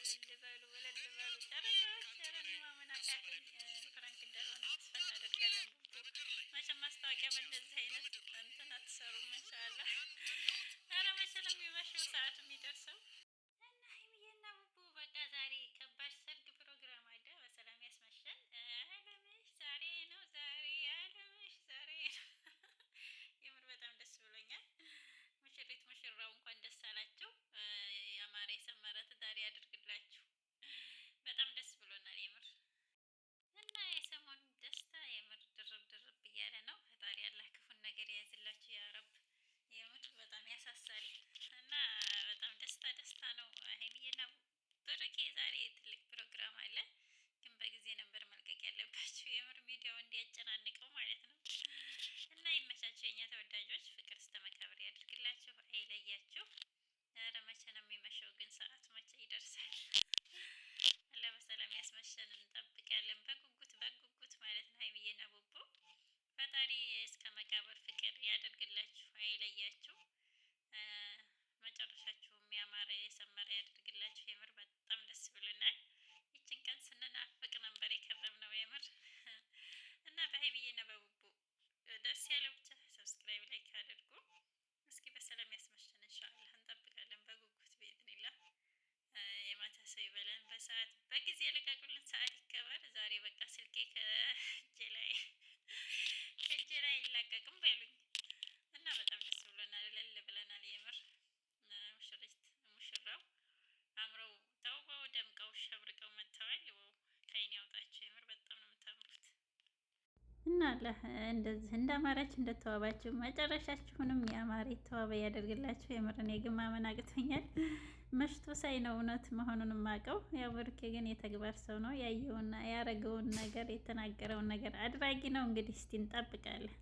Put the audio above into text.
እልል በሉ እልል በሉ ጨረቃዎች። ኧረ እኔ ማመን አቃተኝ። Prank እንዳልሆነ ተስፋ እናደርጋለን። መቼም ማስታወቂያ በእንደዚህ አይነት እንትን አትሰሩም። ኢንሻላህ። ኧረ መቼ ነው የሚመሸው ሰዓቱ የሚደርሰው? እና ሀይሚዬና ቡቡ በቃ ዛሬ ከባድ ሰርግ ፕሮግራም አለ። በሰላም ያስመሸን። አለምሽ ዛሬ ነው ዛሬ አለምሽ ዛሬ ነው። የምር በጣም ደስ ብሎኛል። ሙሽሪት ሙሽራው እንኳን ደስ አላችሁ። ያማረ የሰመረ ትዳር ያድርግላችሁ። በጣም ደስ ብሎናል የምር እና የሰሞኑ ደስታ የምር ድርብ ድርብ እያለ ነው። ፈጣሪ አላህ ክፉን ነገር የያዝላችሁ ያ ረብ። የምር በጣም ያሳሳል እና በጣም ደስታ ደስታ ነው። ሀይሚዬና ብሩኬ ዛሬ ትልቅ ፕሮግራም አለ፣ ግን በጊዜ ነበር መልቀቅ ያለባችሁ። የምር ሚዲያው እንዲያጨናንቀው ማለት ነው። እና ይመቻችሁ የኛ ተወዳጆች፣ ፍቅር እስከ መቃብር ያድርግላችሁ፣ አይለያችሁ። ኧረ መቼ ነው የሚመሸው ግን? ሰዓቱ መቼ ይደርሳል? አላህ በሰላም ያስመሸን፣ እንጠብቃለን በጉጉት በጉጉት ማለት ነው። ሀይሚዬና ቡቡ ፈጣሪ እስከ መቃብር ፍቅር ያደርግላችሁ፣ አይለያችሁ። መጨረሻችሁም ያማረ የሰመረ ያደርግላችሁ። የምር በጣም ደስ ብሎናል። ይችን ቀን ስንናፍቅ ነበር የከረምነው የምር እና በሀይሚዬና በቡቡ ደስ ያለው ብቻ subscribe like አድርጉ። እስኪ በሰላም ያስመሸን ኢንሻአላህ እንጠብቃለን በጉጉት ቢኢዝኒላህ። የማታ ሰው ይበለን። በሰዓት በጊዜ ልቀቁልን፣ ሰዓት ይከበር። ዛሬ በቃ ስልኬ ከእጄ ላይ ከእጄ ላይ አይላቀቅም በሉኝ እና በጣም ደስ ብሎናል፣ እልል ብለናል። የምር ሙሽሪት ሙሽራው አምረው ተውበው ደምቀው ሸብርቀው መጥተዋል። ከአይን ያውጣቸው። የምር በጣም ነው የምታምሩት። እና አላህ እንደዚህ እንዳማራችሁ እንደተዋባችሁ መጨረሻችሁንም ያማረ የተዋበ ያደርግላችሁ። የምር እኔ ግን ማመን አቅቶኛል። መሽቶ ሳይ ነው እውነት መሆኑን የማውቀው። ያው ብሩኬ ግን የተግባር ሰው ነው። ያየውና ያረገውን ነገር የተናገረውን ነገር አድራጊ ነው። እንግዲህ እስቲ እንጠብቃለን።